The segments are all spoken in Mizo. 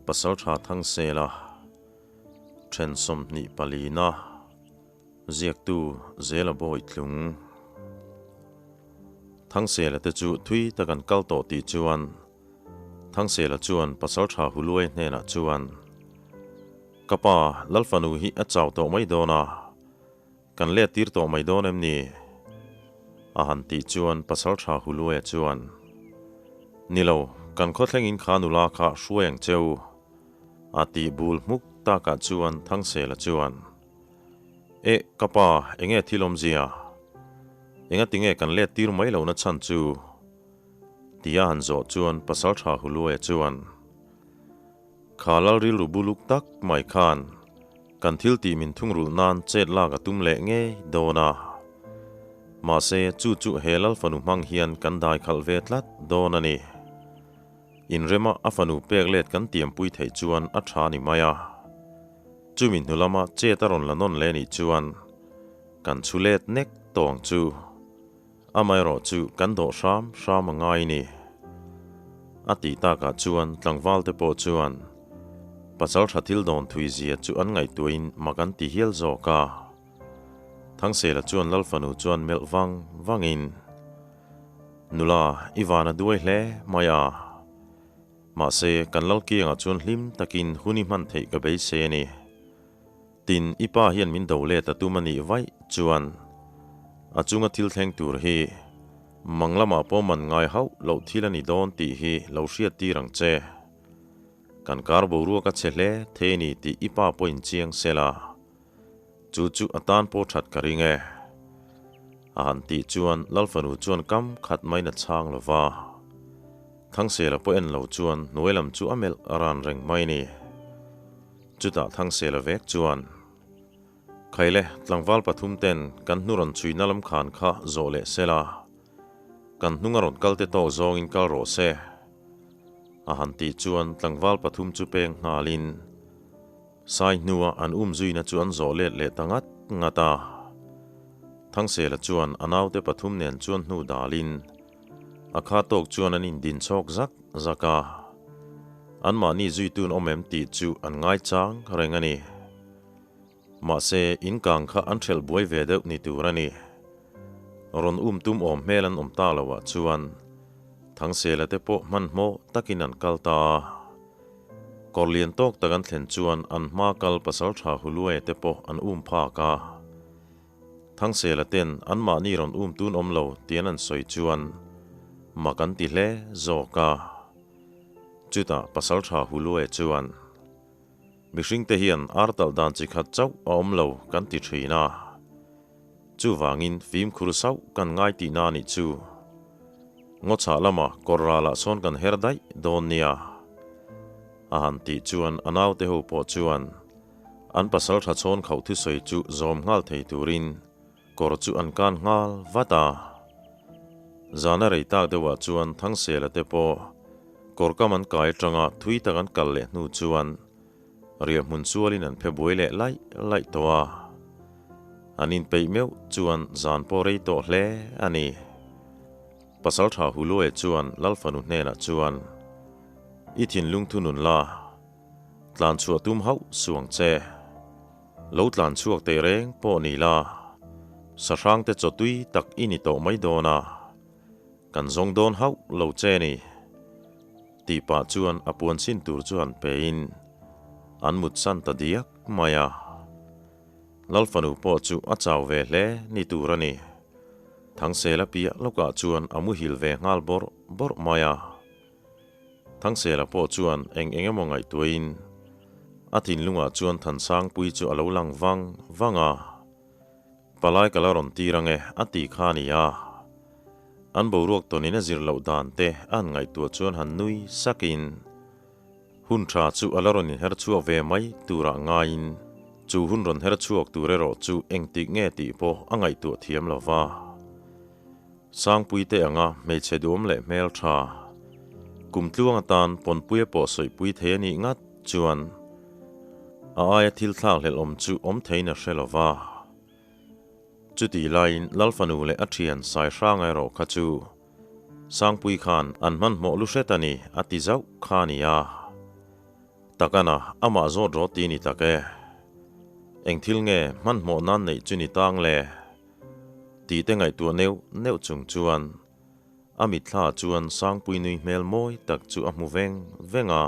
Pasaltha Thangsela then 24 na ziaktu Zela Bawi Tlung. Thangsela te chu thui tak an kal tawh tih chuan Thangsela chuan Pasaltha Huluai hnenah chuan Ka pa, Lalfanu hi a chau tawh mai dawn a, Kan let tir tawh mai dawn em ni? A han tih chuan Pasaltha Huluaia chuan, Ni lo, kan khawthlengin kha nula kha hruai ang cheu, a tih bul hmuk takah chuan Thangsela chuan, Eh, ka pa, enge thil awmzia? Engatinge kan let tir mai lohna chhan chu? Tia han zawh chuan Pasaltha Huluaia chuan, Kha lal rilru buluk tak mai khan kan thil tih min thungrulh nan chet lak a tum leh ngei dawn a. Mahse, chu chu he lal fanu hmang hian kan dai khalh ve tlat dawn a ni. Inrema a fanu pek let kan tiampui theih chuan a tha ni mai a. Chumi hnu lama chet a rawn la nawn leh nih chuan kan chhu let nek tawng chu. Amaherawh chu kan dawh hram hram a ngai ni. A tih takah chuan tlangval te pawh chuan pasal tha thil dawn thui zia chu an ngaihtuahin mak an ti hial zawk a. Thangsela chuan Lalfanu chuan melh vang vangin, Nula, i van a duai hle mai a. Mahse, kan Lalkiangah chuan hlim takin hun i hman theih ka beisei a ni. Tin, i pa hian min do let a tum a nih vaih chuan a chunga thil thleng tur hi mang lamah pawh man ngai hauh loh thil a ni dawn tih hi lo hriat tir ang che. Kan kar boruak a che hle thei a ni tih i pa pawhin chiang se la, chu chu a tan pawh that ka ring e. A han tih chuan Lalfanu chuan kam khat maiin a chhang lo va. Thangsela pawh en lo chuan hnuai lam chu a melh a ran reng mai ni. Chutah Thangsela vek chuan, Khaile, tlangval pathum ten kan hnu rawn chhuina lam khan kha zawh leh se la, kan hnunga rawn kal te tawk zawngin kal rawh se. A han tih chuan tlangval pathum chu peng nghalin Sai hnua an um zuina chu an zawh let leh ta ngat ngat a. Thangsela chuan a naute pathum nen chuan hnu dalin A kha tawk chuan an indin chhawk zak zak a, anmahni zuitun awm em tih chu an ngaichang reng a ni. Mahse, in kang kha an hrelh buai ve deuh ni tur a ni. Rawn um tum awm hmel an awm ta loah chuan Thangsela te pawh hmanhmawh takin an kal ta a. Kawr lian tawk tak an thlen chuan an hma kal pasaltha Huluaia te pawh an um phak a. Thangsela ten anmahni rawn um tun awm lo tian an sawi chuan mak an ti hle zawk a. Chutah Pasaltha Huluaia chuan, Mihringte hian ar talh dan chi khat chauh a awm lo kan ti thin a. Chuvangin fimkhur sauh kan ngai tihna a nih chu. Ngawchhah lamah kawr ralah sawn kan her daih dawn nia. A han tih chuan a naute ho pawh chuan, An pasal tha chhawn khauh thusawi chu zawm nghal thei turin kawr chu an kan nghal vat a. Zana rei tak deuhah chuan Thangsela te pawh kawr kam an kai atanga thui tak an kal leh hnu chuan riahhmun chualin an phe buai leh laih laih tawh a. An inpeih meuh chuan zan pawh rei tawh hle a ni. Pasal tha Huluaia chuan Lalfanu hnenah chuan, I thinlung thunun la, Tlan chhuah tum hauh suang che. Lo tlan chhuak teh reng pawh ni la, sahrang te chaw tui tak i ni tawh mai dawn a, kan zawng dawn hauh lo che ni. Tih pah chuan a puan chhin tur chu han pein an mut san ta diak mai a. Lalfanu pawh chu a chau ve hle ni tur a ni. Thangsela piah lawkah chuan a muhil ve nghal bawrh bawrh mai a. Thangsela pawh chuan eng eng emaw ngaihtuahin a thinlungah chuan Thansangpui chu a lo lang vang vang a, Palai ka la rawn tir ange a ti kha a ni a. An boruak tawnin a zir loh dan te a han ngaihtuah chuan han nui sakin hun tha chu a la rawn inher chhuak ve mai turah ngaiin chu hun rawn her chhuak tur erawh chu engtik nge tih pawh a ngaihtuah thiam lo va. Sangpui te anga hmeichhe duam leh hmel tha kum tluang atan pawnpuia pawh sawipui thei a nih ngat chuan a aia thil thlak hlelh awm chu awm theiin a hre lo va. Chutih laiin Lalfanu leh a thian Saihranga erawh kha chu Sangpui khan an hmanhmawh lu hret a ni a ti zauh kha a ni a. Takana amah zawt rawh ti ni tak e. Eng thil nge hmanhmawh nan neih chu ni tang le? Tih te ngaihtuah neuh neuh chung chuan a mitthla chuan Sangpui nui hmel mawi tak chu a hmu veng veng a.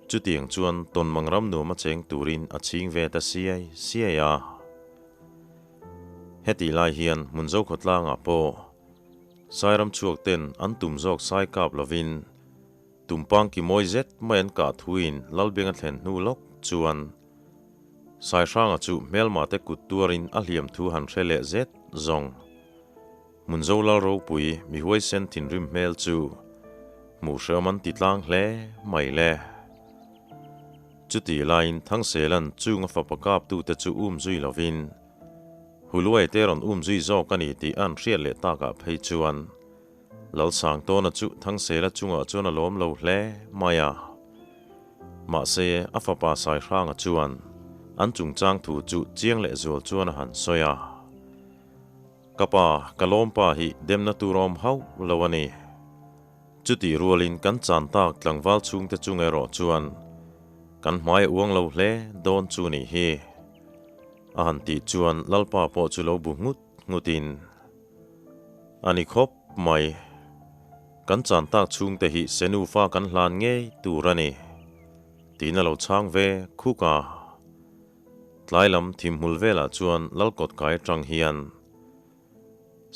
Chutiang chuan tawnmang ram nuam a cheng turin a chhing ve ta siai siai a. Hetih lai hian hmun Zokhawtlangah pawh Sairam chhuak ten an tum zawk sai kap lovin Tumpang ki mawi zet mai an kah thuin Lalbenga thlen hnu lawk chuan Saihranga chu hmelma te kut tuarin a hliam thu han hre leh zet zawng. Hmunzo Lal ropui mi huaisen thinrim hmel chu hmuh hreawm an ti tlang hle mai le. Chutih laiin Thangselan chunga fapa kaptute chu um zui lovin Huluai te rawn um zui zawk a ni tih an hriat leh takah phei chuan Lalsangtawna chu Thangsela chungah chuan a lawm lo hle mai a. Mahse, a fapa Saihranga chuan an chungchang thu chu chiang leh zual chuan a han sawi a. Ka pa, ka lawmpa hi demna tur awm hauh lo a ni. Chutih rualin kan chan tak tlangval chhungte chung erawh chuan kan hmai a uang lo hle dawn chu nih hi. A han tih chuan Lalpa pawh chu lo bu nghut nghutin. A ni khawp mai. Kan chan tak chhungte hi Senufa kan hlan ngei tur a ni. Tiin a lo chhang ve khuk a. Tlai lam thimhmul velah chuan Lalkawt kai atang hian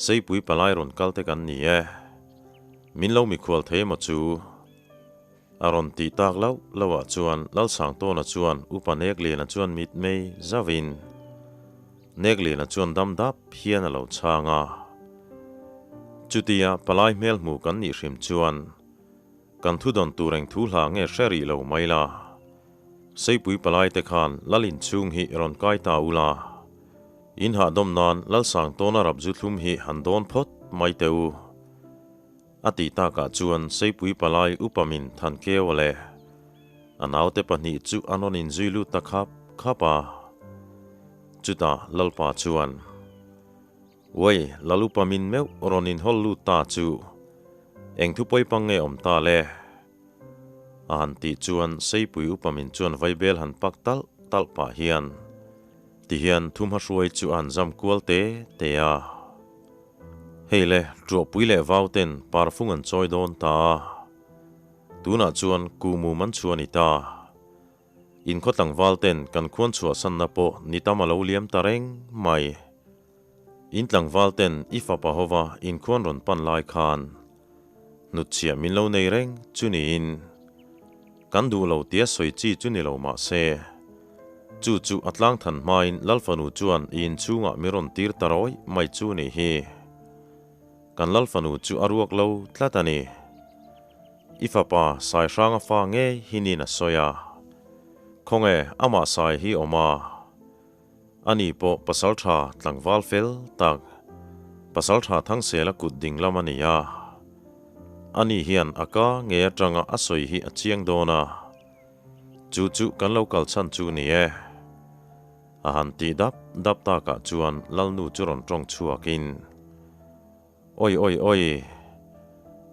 Seipui palai rawn kal te kan ni e. Min lo mikhual thei emaw chu? A rawn tih tak lauh lauhah chuan Lalsangtawna chuan Upa Nekliana chuan mitmei zauhin Nekliana chuan dam dap hian a lo chhang a. Chutia palai hmel hmuh kan nih hrim chuan kan thudawn tur eng thu hla nge hre rih lo mai la. Seipui palai te khan Lal inchhung hi rawn kai ta u la. In hahdawm nan Lalsangtawna rap zu thlum hi han dawn phawt mai teh u. A tih takah chuan Seipui palai upamin Thankeu a leh a naute pahnih chu an rawn inzui lut ta khap khap a. Chutah Lalpa chuan, Uai, Lal upamin meuh rawn inhawl lut ta chu eng thu pawipang nge awm ta le? A han tih chuan Seipui upamin chuan vaibel han pak talh talh pah hian tihian thumhahruai chu a han zam kual te te a. Hei le, ṭuahpui leh vau ten parfung an chawi dawn ta a, tunah chuan kuhmum an chhuah a ni ta. In khaw tlangval ten kan khuan chhuahsanna pawh ni tam a lo liam ta reng mai. In tlangval ten i fapa hova in khuan rawn pan lai khan hnutchhiah min lo nei reng chu niin kan duh lo tia sawi chi chu ni lo mah se, chu chu a tlang than hmain Lalfanu chuan i inchhungah mi rawn tir ta rawih mai chu ni hi. Kan Lalfanu chu a ruak lo tlat a ni. I fapa Saihranga fa ngei hi nin a sawi a, khawnge amah Sai hi awm a? Ani pawh pasaltha tlangval fel tak, pasaltha Thangsela kut ding lam a ni a. Ani hian a ka nge atanga a sawi hi a chiang dawn a, chu chu kan lo kal chhan chu ni e. A han tih dap dap takah chuan Lalnu chu rawn tawng chhuakin, Oi oi oi,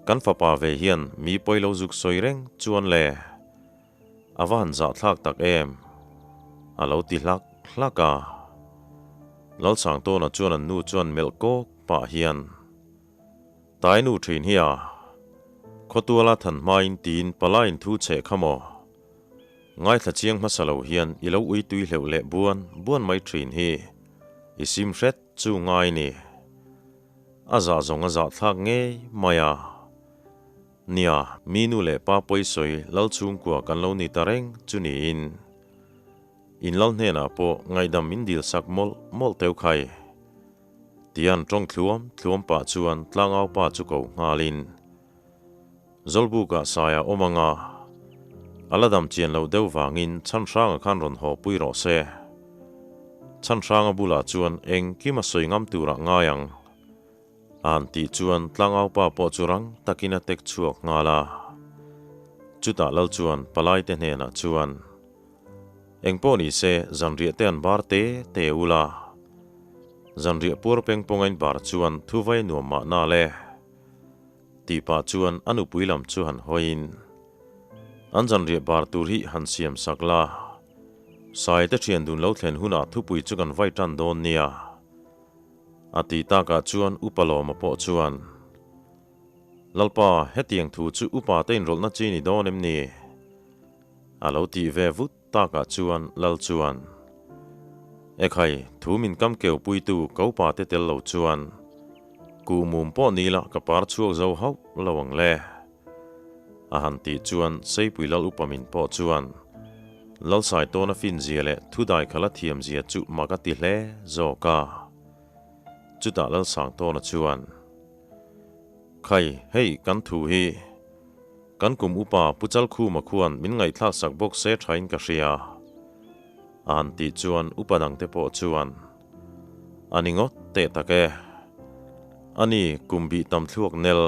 kan fapa ve hian mi pawi lo zuk sawi reng chuan le. A va han zahthlak tak em? A lo ti hlak hlak a. Lalsangtawna chuan an nu chuan melh kawk pah hian, Tai nu thin hi a, khawtuala than hmain tiin palaiin thu cheh kha maw? Ngaithla chiang hmasa lo hian i lo ui tui hleuh leh buan buan mai thin hi i sim hret chu ngai ni. A zah zawng a zahthlak ngei mai a. Nia, mi nu leh pa pawisawi lal chhungkua kan lo ni ta reng chu niin in lal hnenah pawh ngaihdam min dil sak mawlh mawlh teuh khai. Tian tawng thluam thluam pah chuan tlangau pa chu ko nghalin Zawlbukah saia awm anga a la dam chian loh deuh vangin Chhanhranga khan rawn haw pui rawh se. Chhanhranga bulah chuan engkim a sawi ngam turah ngai ang. An tih chuan tlangaupa pawh chu rang takin a tek chhuak nghal a. Chutah lal chuan palaite hnenah chuan, Engpawh ni se zanriah te an bar te te ul a. Zanriah puar peng pawng a inbar chuan thuvai nuam mahna le. Tih pah chuan a nupui lam chu han hawiin. An zanriah bar tur hi han siam sak la. Sai te thian dun lo thlen hunah thupui chu kan vai tan dawn nia. A tih takah chuan Upa Lawma pawh chuan, Lalpa, hetiang thu chu upa te inrawlhna chi ni dawn em ni? A lo tih ve vut takah chuan Lal chuan, Ekhai, thu min kam keu puitu ka upa te tel lo chuan kuhmum pawh ni la ka par chhuak zo hauh lo ang le. A han tih chuan Seipui Lal upa min pawh chuan Lalsai tawna finzia leh thudai khala thiamzia chu mak a ti hle zawk a. Chutah Lalsang tawna chuan, Khai, hei kan thu hi kan kum upa Pu Chalkhuma khuan min ngaihthlak sak bawk se thain ka hria. A han tih chuan upa dangte pawh chuan, A ni ngawt teh tak e. Ani kum bih tam thluak nel.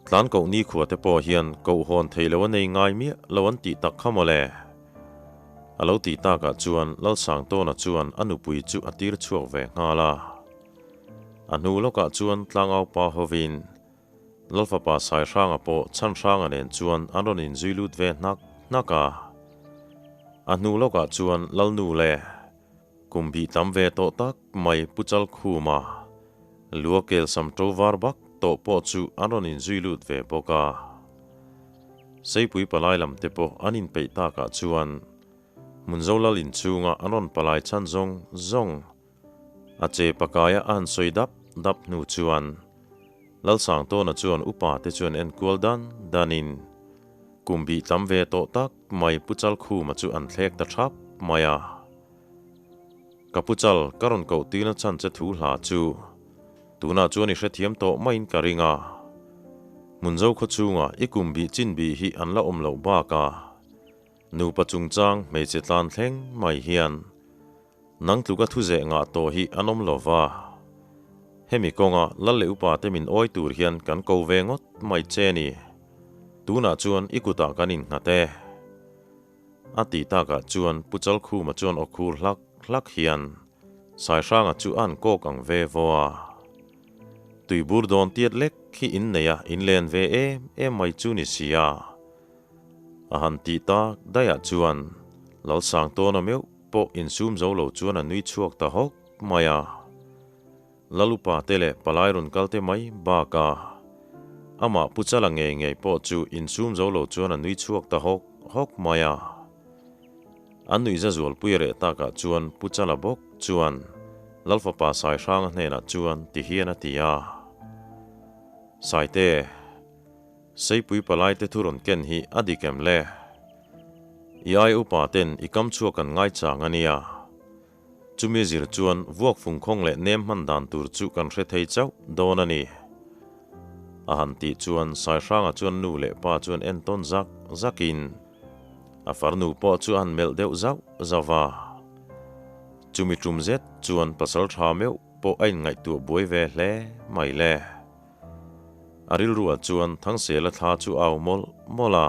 Tlan koh nikhua te pawh hian koh hawn thei lo a nei ngai miah lo an tih tak kha mawle. A lo tih takah chuan Lalsangtawna chuan a nupui chu a tir chhuak ve nghal a. A hnu lawkah chuan tlangau pa hovin Lalfapa Saihranga pawh Chhanhranga nen chuan an rawn inzui lut ve hnak hnak a. A hnu lawkah chuan Lalnu leh Kum bih tam ve tawh tak mai Pu Chalkhuma lua kel sam to var bak tawh pawh chu an rawn inzui lut ve bawk a. Seipui palai lam te pawh an inpeih takah chuan Hmunzo lal inchhunga an rawn palai chhan zawng zawng a che pakaia a han sawi dap dap hnu chuan Lalsangtawna chuan upa te chuan enkual dan danin kum bih tam ve tawh tak mai Pu Chalkhuma chu an thlek ta thap mai a. Ka Pu Chal, ka rawn koh tirna chhan che thu hla chu tunah chuan i hrethiam tawh maiin ka ring a. Hmunzo khaw chhunga i kum bih chin bih hi an la awm loh bak a. Nupa chungchang hmeichhe tlan thleng mai hian nang tluka thu zeh ngah tawh hi an awm lo va. Hemi kawnga lal leh upa te min awi tur hian kan ko ve ngawt mai che ni. Tunah chuan i kutah kan innghat e. A tih takah chuan Pu Chalkhuma chuan aw khur hlak hlak hian Saihranga chu a han kawk ang ve vo a. Tuibur dawn tiat lek khi in nei a, in len ve em em mai chu ni si a. A han tih tak daihah chuan Lalsangtawna meuh pawh insum zo lo chuan a nui chhuak ta hawk mai a. Lalupa te leh palai rawn kal te mai bakah amah Pu Chala ngei ngei pawh chu insum zo lo chuan a nui chhuak ta hawk hawk mai a. An nuihza zualpui reh takah chuan Pu Chala bawk chuan Lalfapa Saihranga hnenah chuan ti hian a ti a, Saite, Seipui palai te thu rawn ken hi a dik em le? I ai upa ten i kam chhuak an ngaichang a nia. Chumi zir chuan vuak fung khawng leh nem hman dan tur chu kan hre thei chauh dawn a ni. A han tih chuan Saihranga chuan nu leh pa chuan entawn zak zakin a farnu pawh chu a han melh deuh zauh zauh va. Chumi tum zet chuan pasal tha meuh pawh a inngaihtuah buai ve hle mai le. A rilruah chuan Thangsela thla chu a au mawlh mawlh a.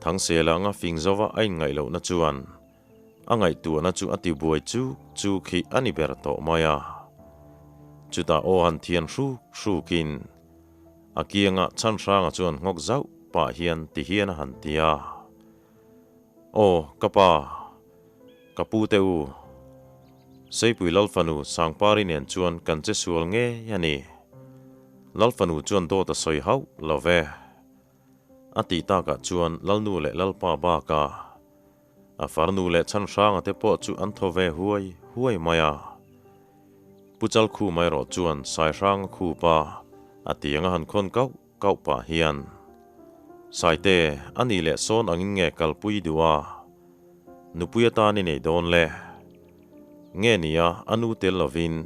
Thangsela anga fing zova a inngaih lohna chuan A ngaihtuahna chu a tibuai chu chu khi a ni ber tawh mai a. Chutah aw han thian hruk hrukin a kiangah Chhanhranga chuan nghawk zauh pah hian ti hian a han ti a. Aw, ka pa, ka pu te u, Seipui Lalfanu Sangpari nen chuan kan che sual ngei a ni. Lalfanu chuan dawt a sawi hauh lo ve. A tih takah chuan Lalnu leh Lalpa bakah A farnu leh chhan hranga te pawh chu an thaw ve huai huai mai a. Pu Chalkhuma erawh chuan Saihranga khupa a tiang a han khawn kauh kauh pah hian, Saite, a nih leh sawn angin nge kalpui duh a, nupui atan i nei dawn le? Nge nia a nu tel lovin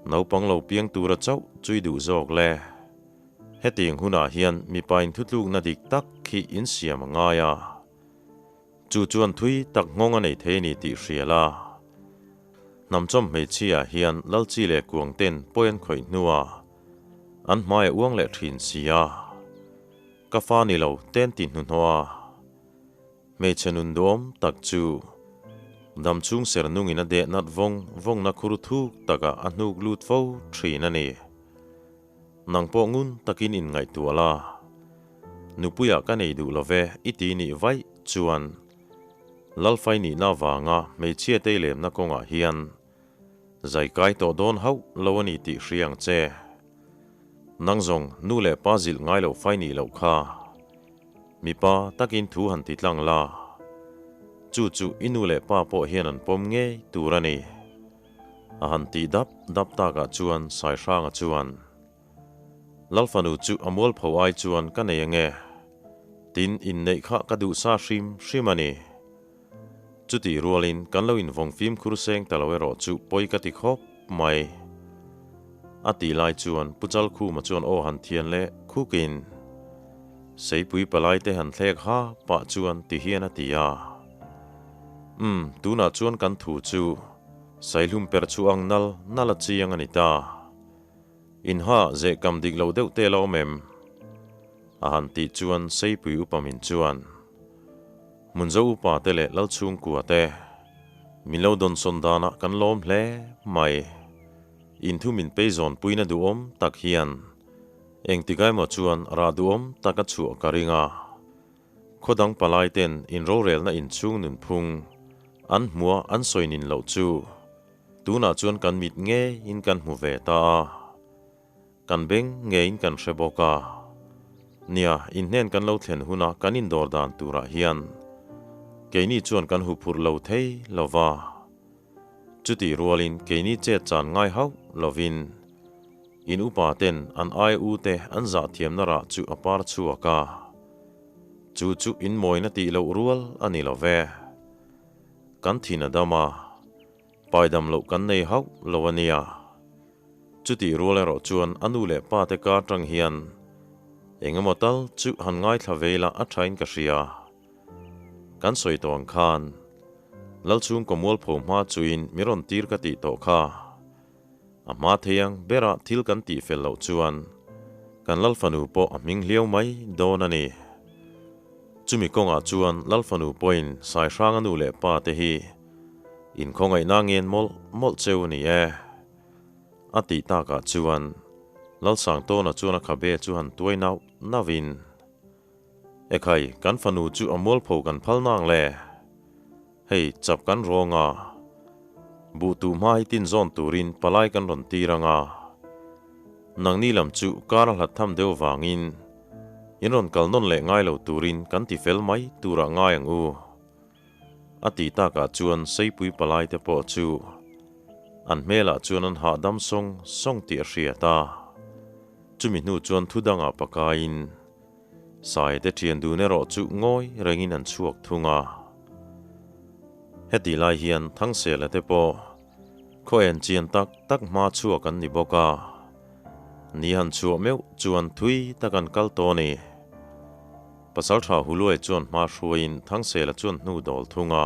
naupang lo piang tura chauh chu i duh zawk le? Hetiang hunah hian mipa inthutlukna dik tak khi insiam a ngai a. Chu chuan thui tak nghawng a nei thei a ni tih hria la. Hnamchawm hmeichhia hian Lalchi leh Kuang ten pawi an khawih hnua an hmai a uang leh thin si a. Ka fa ni lo ten ti hnuhnawh a. Hmeichhe nun duhawm tak chu dam chhung ser nungin a deh nat vawng vawngna khur thuk takah a hnuk lut fo thin a ni. Nang pawh ngun takin inngaihtuah la. Nupuiah ka nei duh love i ti nih vaih chuan Lalfai nihna avanga hmeichhia tei lemna kawngah hian zai kai tawh dawn hauh lo a ni tih hria ang che. Nang zawng nu leh pa zilh ngai loh fai nih loh kha. Mipa takin thu han ti tlang la. Chu chu i nu leh pa pawh hian an pawm ngei tur a ni. A han tih dap dap takah chuan Saihranga chuan. Lalfanu chu a mualpho ai chuan ka nei ange. Tin, inneih kha ka duh sa hrim hrim a ni. Chutih rualin kan lo invawng fimkhur seng ta lo erawh chu pawi ka ti khawp mai. A tih lai chuan Pu Chalkhuma chuan aw han thian leh khukin Seipui palai te han thlek ha pah chuan ti hian a ti a. Umm, tunah chuan kan thu chu Saihlum per chu ang nal nal a chiang a ni ta. In ha zeh kam dik lo deuh te la awm em? A han tih chuan Seipui upa min chuan, Hmunzo upa te leh Lalchhungkua te, min lo dawnsawn danah kan lawm hle mai. In thu min peizawn puina duhawm tak hian engtik emaw chuan rah duhawm tak a chhuah ka ring a. Khaw dang palai ten in rorelna inchhung nunphung an hmua an sawi nin loh chu Tunah chuan kan mit ngeiin kan hmu ve ta a, kan beng ngeiin kan hre bawk a. Nia, inhnen kan lo thlen huna kan indawr dan turah hian keini chuan kan huphurh lo thei lo va. Chutih rualin keini chet chan ngai hauh lovin in upa ten an ai u te an zah thiamna rah chu a par chhuak a. Chu chu in mawina tih loh rual a ni lo ve. Kan thin a dam a. Paidam loh kan nei hauh lo a nia. Chutih rual erawh chuan a nu leh pa te kar tang hian eng emaw tal chu han ngaithla ve ila a thain ka hria. Kan sawi tawh ang khan Lalchhungkaw mualpho hma chuin mi rawn tir ka tih tawh kha. A hma thei ang berah thil kan tih fel loh chuan kan Lalfanu pawh a hming hliau mai dawn a ni. Chumi kawngah chuan Lalfanu pawhin Saihranga nu leh pa te hi Inkhawngaihna ngen mawlh mawlh cheu a ni e. A tih takah chuan Lalsangtawna chuan a khabe chu han tuai nauh nauhin, Ekhai, kan fanu chu a mualpho kan phal nang le. Hei, chap kan rawng a, buh tuh hma hi tin zawn turin palai kan rawn tir ang a. Nangni lam chu kar a hlat tham deuh vangin in rawn kal nawn leh ngai lo turin kan ti fel mai turah ngai ang u. A tih takah chuan Seipui palai te pawh chu an hmelah chuan an hahdam sawng sawng tih a hriat a. Chumi hnu chuan thu dangah pakaiin Sai te thian dun erawh chu ngawi rengin an chhuak thung a. Heti lai hian Thangsela te pawh khaw en chian tak tak hma chhuak an ni bawk a. Ni han chhuah meuh chuan thui tak an kal tawh a ni. Pasalṭha Huluai chuan hma hruaiin Thangsela chuan hnu dawl thung a.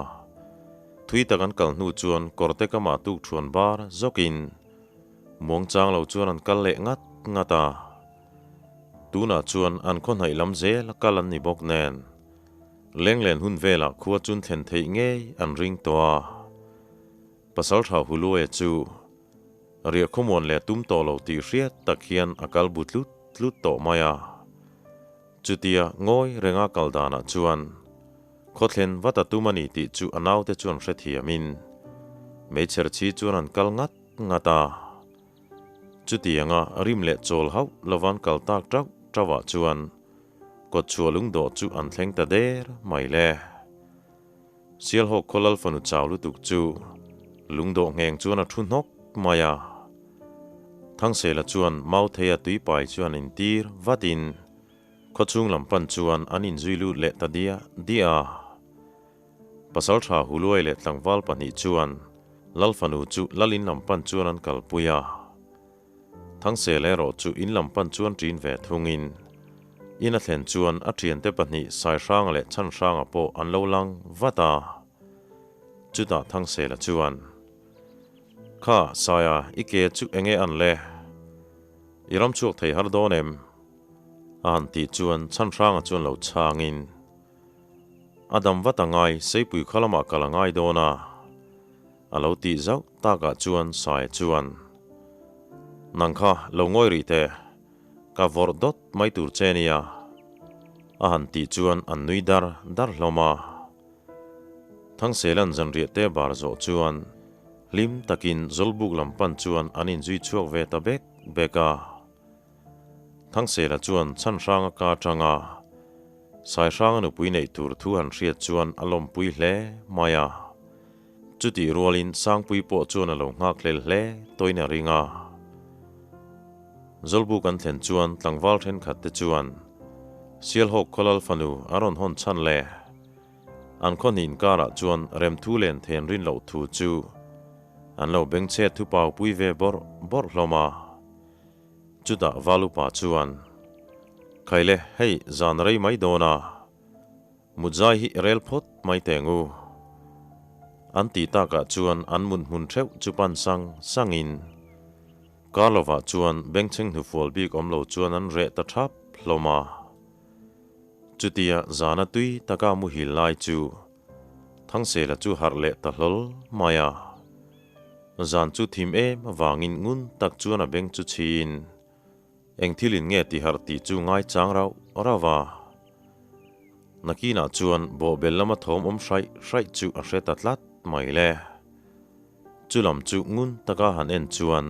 Thui tak an kal hnu chuan kawrte kamah tuk ṭhuan bar zawkin muang chang lo chuan an kal leh ngat ngat a. Tunah chuan an khaw hnaih lam zel a kal an ni bawk nen lenglen hun velah khua chun thlen theih ngei an ring tawh a. Pasalṭha Huluaia chu Riah khawmuan leh tum tawh lo tih hriat tak hian a kal bu tlut tlut tawh mai a. Chutia ngawi renga kal danah chuan khawthlen vat a tum a ni tih chu a naute chuan hrethiamin meichher chhi chuan an kal ngat ngat a. Chutianga rim leh chawl hauh lovan kal tak tauh tauhah chuan kawtchhuah lungdawh chu an thleng ta der mai le. Sialhawk khaw lal fanu chau lutuk chu lungdawh ngheng chuan a thu hnawk mai a. Thangsela chuan Mautheia tuipai chu an intir vatin khawchhung lam pan chuan an inzui lut leh ta diah diah a. Pasaltha Huluai leh tlangval pahnih chuan lal fanu chu lal in lam pan chuan an kalpui a. Thangsel erawh chu in lam pan chuan ṭin ve thungin, in a thlen chuan a ṭhiante pahnih Saihranga leh Chhanhranga pawh an lo lang vat a. Chutah Thangsela chuan, Kha, Saia, i ke chu eng nge an le? I ram chhuak thei har dawn em? A han tih chuan Chhanhranga chuan lo chhangin, A dam vat a ngai, Seipui kha lamah kal a ngai dawn a. A lo tih zauh takah chuan Saia chuan, Nang kha lo ngawi rih teh, ka vawrh dawt mai tur che nia. A han tih chuan an nui dar dar hlawm a. Thangselan zanriah te bar zawh chuan hlim takin Zawlbuk lam pan chuan an inzui chhuak ve ta bek bek a. Thangsela chuan chhan hranga ka atanga Saihranga nupui neih tur thu han hriat chuan a lawmpui hle mai a. Chutih rualin Sangpui pawh chuan a lo nghak hlel hle tawhin a ring a. Zawlbuk an thlen chuan tlangval thenkhat te chuan Sialhawk khawlal fanu a rawn hawn chhan le. An khaw hnih inkarah chuan remthu len then rin loh thu chu an lo bengchhet thupau pui ve bawrh bawrh hlawm a. Chutah Valupa chuan, Khaile, hei zan rei mai dawn a, Mutzai hi rel phawt mai teng u. An tih takah chuan an mut hmun theuh chu pan sang sangin Karlova chuan bengchheng hnufual bik awm lo chuan an reh ta thap hlawm a. Chutia zana tui taka muhil lai chu Thangsela chu harh leh ta hlawl mai a. Zan chu thim em avangin ngun tak chuan a beng chu chhiin Eng thilin nge ti harh tih chu ngaichang rauh rauh a. Nakinah chuan bawhbel lama thawm awm hraih hraih chu a hre ta tlat mai le. Chu lam chu ngun taka han en chuan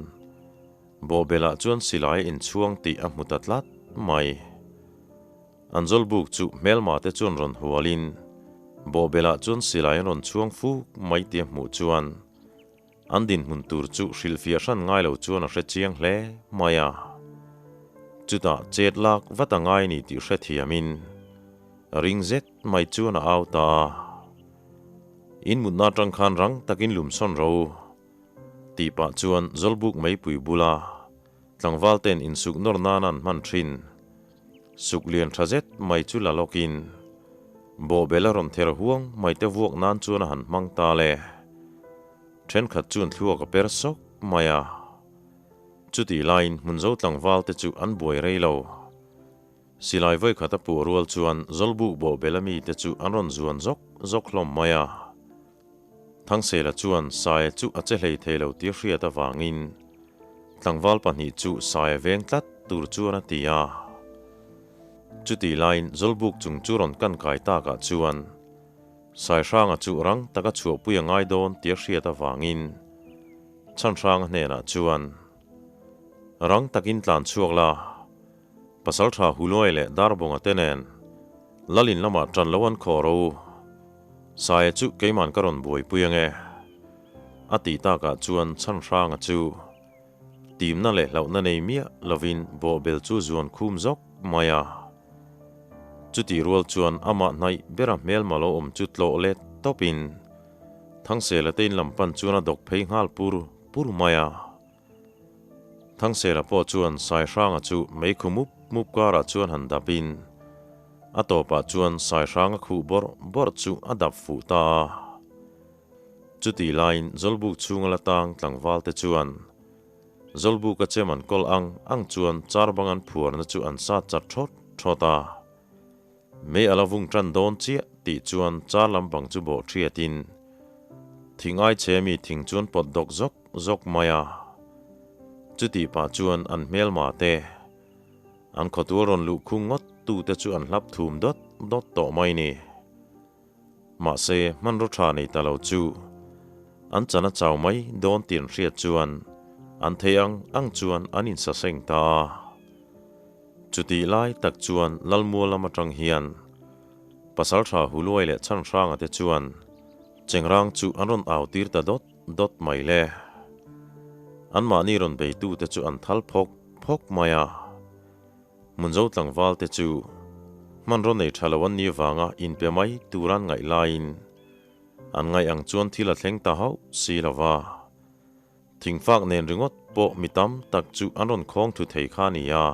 bawhbelah chuan silai a inchhuang tih a hmu ta tlat mai. An zawlbuk chu hmelma te chuan rawn hualin bawhbelah chuan silai an rawn chhuang fuk mai tih a hmuh chuan An dinhmun tur chu hrilhfiah hran ngai lo chuan a hre chiang hle mai a. Chutah chet lak vat a ngai ni tih hrethiamin ring zet mai chuan a au ta a. In mutna atang khan rang takin lum sawn ro tih pah chuan Zawlbuk meipui bula tlangval ten insuk nawr nan an hman thin. Suk lian tha zet mai chu la lawkin bawhbel a rawn ther huang mai te vuak nan chuan a han hmang ta le. Thenkhat chuan thluak a per sawk mai a. Chutih laiin hmunzo tlangval te chu an buai rei lo. Silai vawikhat a puh rual chuan Zawlbuk bawhbel a mi te chu an rawn zuan zawk zawk hlawm mai a. Thangsela chuan Saia chu a che hlei thei lo tih hriat avangin tlangval pahnih chu Saia veng tlat tur chuan a ti a. Chutih laiin Zawlbuk chung chu rawn kan kai takah chuan Saihranga chu rang taka chhuahpui a ngai dawn tih a hriat avangin Chhanhranga hnenah chuan rang takin tlan chhuak la, Pasaltha Huluai leh Darbawnga te nen Lalin lamah tan lo an khawh ro. Saia chu keiman ka rawn buaipui ange. A tih takah chuan Chhanhranga chu timna leh hlauhna nei miah lovin bawhbel chu zuan khum zawk mai a. Chutih rual chuan amah hnaih bera hmelma lo awm chu tlawh let tawpin Thangsela te in lam pan chuan a dawk phei nghal pur pur mai a. Thangsela pawh chuan Saihranga chu meikhu mup mup karah chuan han dapin a tawpah chuan Saihranga khuh bawrh bawrh chu a dap fuh ta a. Chutih laiin Zawlbuk chhunga la tang tlangval te chuan Zawlbuka chem an kawl ang ang chuan char bang an phuarna chu an sat chat thawt thawt a. Mei a la vung tan dawn chiah tih chuan char lampang chu bawh thiatin thing ai chhe mi thing chuan pawt dawk zawk zawk mai a. Chutih pah chuan an hmelma te, an khawtual rawn luh khung ngawt tute chu an hlap thum dawt dawt tawh mai ni. Mahse hmanraw tha nei ta lo chu an chan a chau mai dawn tih an hriat chuan an thei ang ang chuan an insaseng ta a. Chutih lai tak chuan Lalmual lam atang hian Pasaltha Huluai leh Chhanhranga te chuan Chengrang chu an rawn au tir ta dawt dawt mai le. Anmahni rawn beitute chu an thal phawk phawk mai a. Hmunzo tlangval te chu hmanraw nei tha lo an nih vanga inpe mai tur an ngaih laiin an ngaih ang chuan thil a thleng ta hauh si lo va. Thingfak nen ringawt pawh mi tam tak chu an rawn khawng thu thei kha a ni a.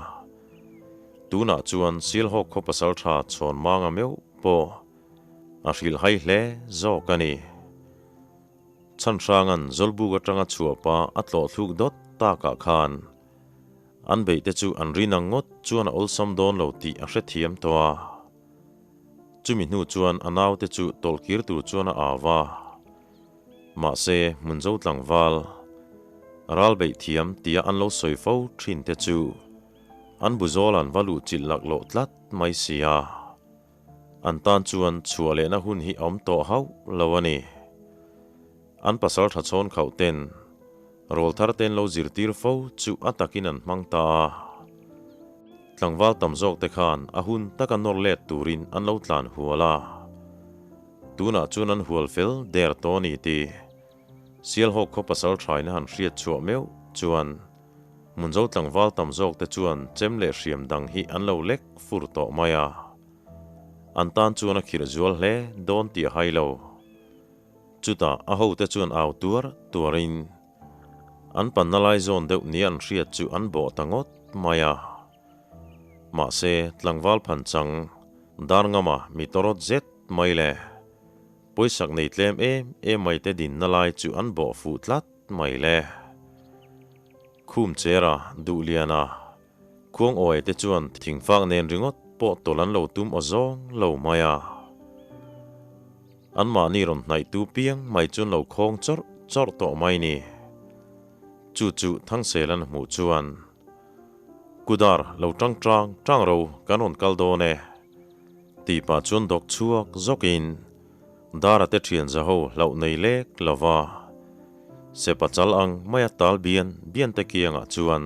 Tunah chuan Silhawk khaw pasal tha chhawn manga meuh pawh a hrilh hai hle zawk a ni. Chhanhranga'n Zawlbuk atanga chhuahpa a tlawh thluk dawt takah khan An beih te chu an rin ang ngawt chuan a awlsam dawn lo tih a hrethiam tawh a. Chumi hnu chuan a naute chu tawlhkir tur chuan a au a. Mahse, hmunzo tlangval, ral beih thiam tia an lo sawi fo thin te chu an bu zawl an va luh chilh laklawh tlat mai si a. An tan chuan chhuah lehna hun hi a awm tawh hauh lo a ni. An pasaltha chhawn khauh ten rawlthar ten lo zirtir fo chu a takin an hmang ta a. Tlangval tam zawk te khan a hun taka nawr let turin an lo tlan hual a. Tunah chuan an hual fel der tawh a ni tih Sialhawk khaw pasal thaina han hriat chhuah meuh chuan Hmunzo tlangval tam zawk te chuan chem leh hriam dang hi an lo lek fur tawh mai a. An tan chuan a khirh zual hle dawn tih a hai lo. Chutah a hote chuan au tuar tuarin an panna lai zawn deuh nia an hriat chu an bawh ta ngawt mai a. Mahse, tlangval phan chang dar ngama mi tawrawt zet mai le. Pawisak nei tlem em em mai te dinna lai chu an bawh fuh tlat mai le. Khum chera, Duhliana, Khuangawi te chuan thingfak nen ringawt pawh tawlh an lo tum aw zawng lo mai a. Anmahni rawn hnaihtu piang mai chu an lo khawng chawrh chawrh tawh mai ni. Chu chu Thangselan hmuh chuan, Kudar lo tang tang tang ro kan rawn kal dawn e. Tih pah chuan dawk chhuak zawkin Dara te thian zaho hlauh nei lek lo va. Sepa chal ang maia tal bian bian te kiangah chuan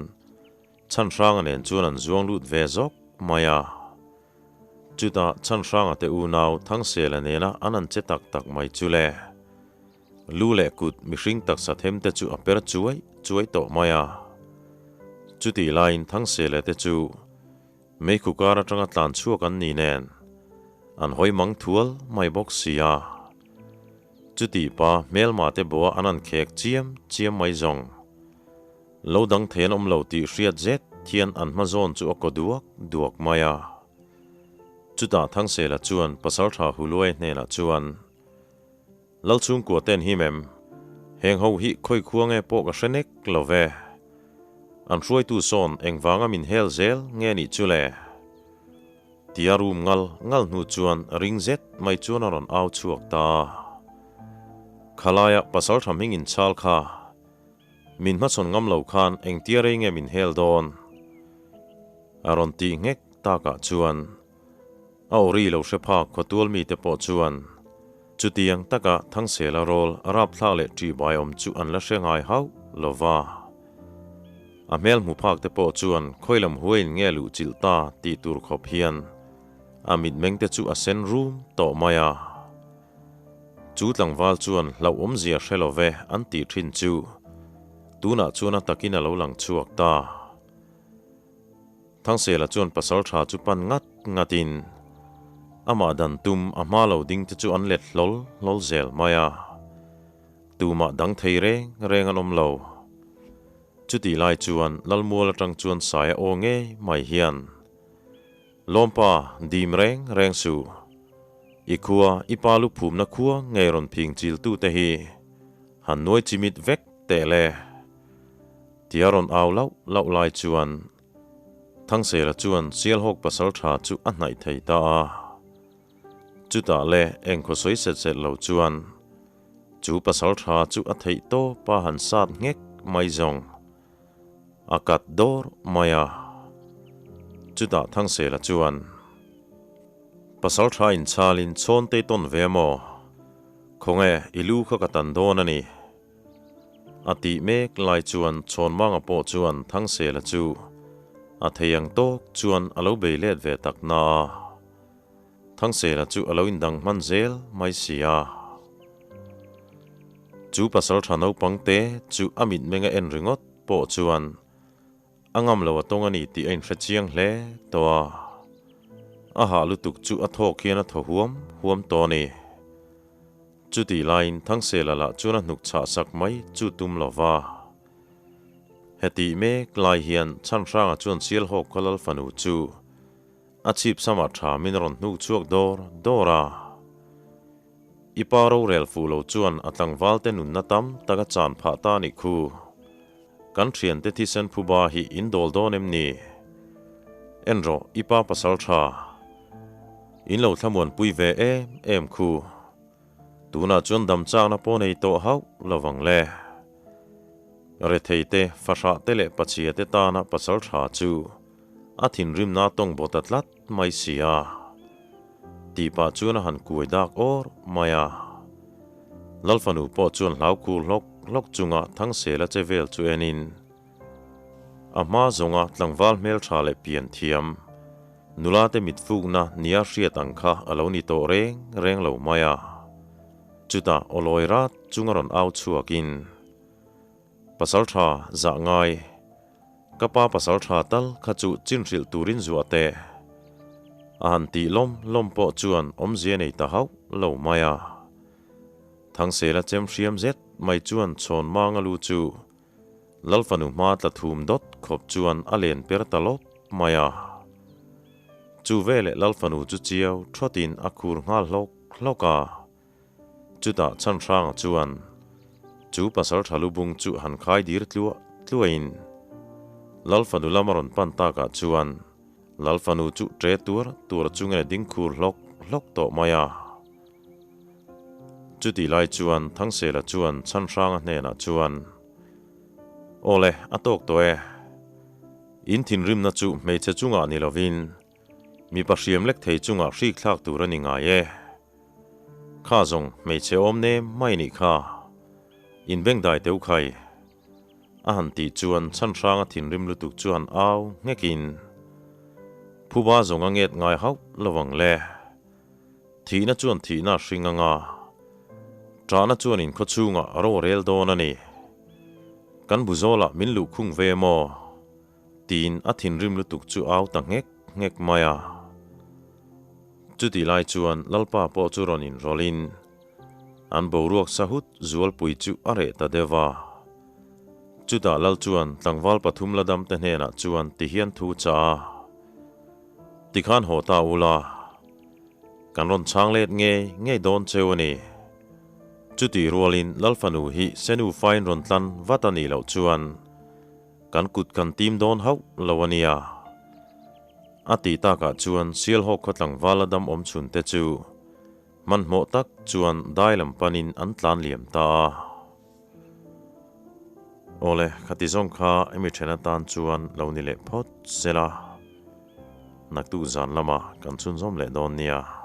Chhanhranga nen chuan an zuang lut ve zawk mai a. Chutah Chhanhranga te unau Thangsela nena an an che tak tak mai chu le. Lu leh kut mihring taksa them te chu a per chuai chuai tawh mai a. Chutih laiin Thangsela te chu meikhu kar atanga tlan chhuak an ni nen an hawi mang thual mai bawk si a. Chutih pa hmelma te bawha an an khek chiam chiam mai zawng. Lo dang thei an awm lo tih hriat zet hian an hma zawn chu a kaw duak duak mai a. Chutah Thangsela chuan Pasaltha Huluai hnenah chuan, Lalchhungkua ten hi mem, heng ho hi khawi khua nge pawh ka hre nek lo ve. An hruaitu sawn engvanga min hel zel nge nih chu le? Tia rum ngal ngal hnu chuan ring zet mai chuan a rawn au chhuak ta. Khalaia Pasaltha hming inchhal kha Min hmachhawn ngam lo khan engtia rei nge min hel dawn? A rawn tih nghek takah chuan a awri lo hre phak khawtual mite pawh chuan chutiang taka Thangsela rawl rapthlak leh ṭihbai awm chu an la hre ngai hauh lo va. A hmel hmu phak te pawh chuan khawilam huaiin nge luh chilh ta tih tur khawp hian a mitmeng te chu a sen rum tawh mai a. Chu tlangval chuan hlauhawmzia hre lo ve an tih thin chu tunah chuan a takin a lo lang chhuak ta. Thangsela chuan pasal tha chu pan ngat ngatin amah dan tum a hma lo ding te chu an let hlawl hlawl zel mai a, tumah dang thei reng reng an awm lo. Chutih lai chuan Lalmual atang chuan Saia aw ngei mai hian, Lawmpa, dim reng reng suh. I khua, i pa lu phumna khua ngei rawn phing chiltute hi han nuai chimit vek teh le. Tia rawn au lauh lauh lai chuan Thangsela chuan Sialhawk pasal tha chu a hnaih thei ta a. Chutah le engkhaw sawi set set lo chuan chu pasal tha chu a theih tawp a han sat nghek mai zawng. A kat dawr mai a. Chutah Thangsela chuan, Pasal tha inchalin chhawn tei tawn ve maw? Khawnge i lu kha ka tan dawn a ni. A tih mek lai chuan Chhawnmanga pawh chuan Thangsela chu a thei ang tawk chuan a lo bei let ve tak na a. Thangsela chu a lo indang hman zel mai si a. Chu pasal tha naupang te chu a mitmeng a en ringawt pawh chuan a ngam lo a tawng a ni tih a inhre chiang hle tawh a. A hah lutuk chu a thawk hian a thaw huam huam tawh a ni. Chutih laiin Thangsela lah chuan a hnuk chhah sak mai chu tum lo va. Hetih mek lai hian Chhanhranga chuan Sialhawk ka lal fanu chu A chhip samah tha min rawn hnuk chhuak dawr dawr a. I pa rorel fuh lo chuan a tlangval te nunna tam tak a chan phah ta nih khu. Kan thiante thisen phuba hi in dawl dawn em ni? En rawh i pa pasal tha. In lo thlamuan pui ve em em khu. Tunah chuan dam chakna pawh nei tawh hauh lovang le. Rethei te, fahrah te leh pachhia te tana pasal tha chu a thinrimna tawng bawt a tlat mai si a. Tih pah chuan a han kuai dak awr mai a. Lalfanu pawh chuan hlau khur hlawk hlawk chunga Thangsela che vel chu enin a hma zawnga tlangval hmeltha leh pian thiam nula te mitfukna nia hriat ang kha a lo ni tawh reng reng lo mai a. Chutah awlawi rat chunga rawn au chhuakin Pasaltha zah ngai Ka pa pasal tha tal kha chu chin hrilh turin zuah teh. A han tih lawm lawm pawh chuan awmzia nei ta hauh lo mai a. Thangsela chem hriam zet mai chuan chhawn manga lu chu Lalfanu hma tla thum dawt khawp chuan a len per ta lawp mai a. Chu veleh Lalfanu chu chiau thawtin a khur nghal hlawk hlawk a. Chutah Chhanhranga chuan chu pasal tha lubung chu han khai dir tluah tluahin Lalfanu lam a rawn pan takah chuan Lalfanu chu ṭe tuar tuar chungin a ding khur hlawk hlawk tawh mai a. Chutih lai chuan Thangsela chuan Chhanhranga hnenah chuan, Awle, a tawk tawh e. In thinrimna chu hmeichhe chungah ni lovin mipa hriam lek thei chungah hrik thlak tur a ni ngai e. Kha zawng hmeichhe awm nem mai nih kha. Inbengdai teu khai. A han tih chuan chhan hranga thinrim lutuk chu han au nghekin phuba zawng a nget ngai hauh lo ang le. Thihna chuan thihna a hring anga ṭahna chuan inkhaw chhungah a ro a rel dawn a ni. Kan buzawlah min luhkhung ve maw? Tiin a thinrim lutuk chu au ta nghek nghek mai a. Chutih lai chuan Lalpa pawh chu rawn inrawlhin an boruak sahut zualpui chu a reh ta deuh a. Chutah Lal chuan tlangval pathum la damte hnenah chuan ti hian thu chah a, Tikhan haw ta ula, kan rawn chhang let ngei ngei dawn cheu a ni. Chutih rualin Lal fanu hi senu fain rawn tlan vat a nih loh chuan Kan kut kan tim dawn hauh lo a nia. A tih takah chuan Sialhawk khaw tlangval a dam awm chhun te chu hmanhmawh tak chuan dai lam panin an tlan liam ta a. Awle, khati zawng kha hemi then atan chuan lo ni leh phawt se la, naktuk zan lamah kan chhunzawm leh dawn nia.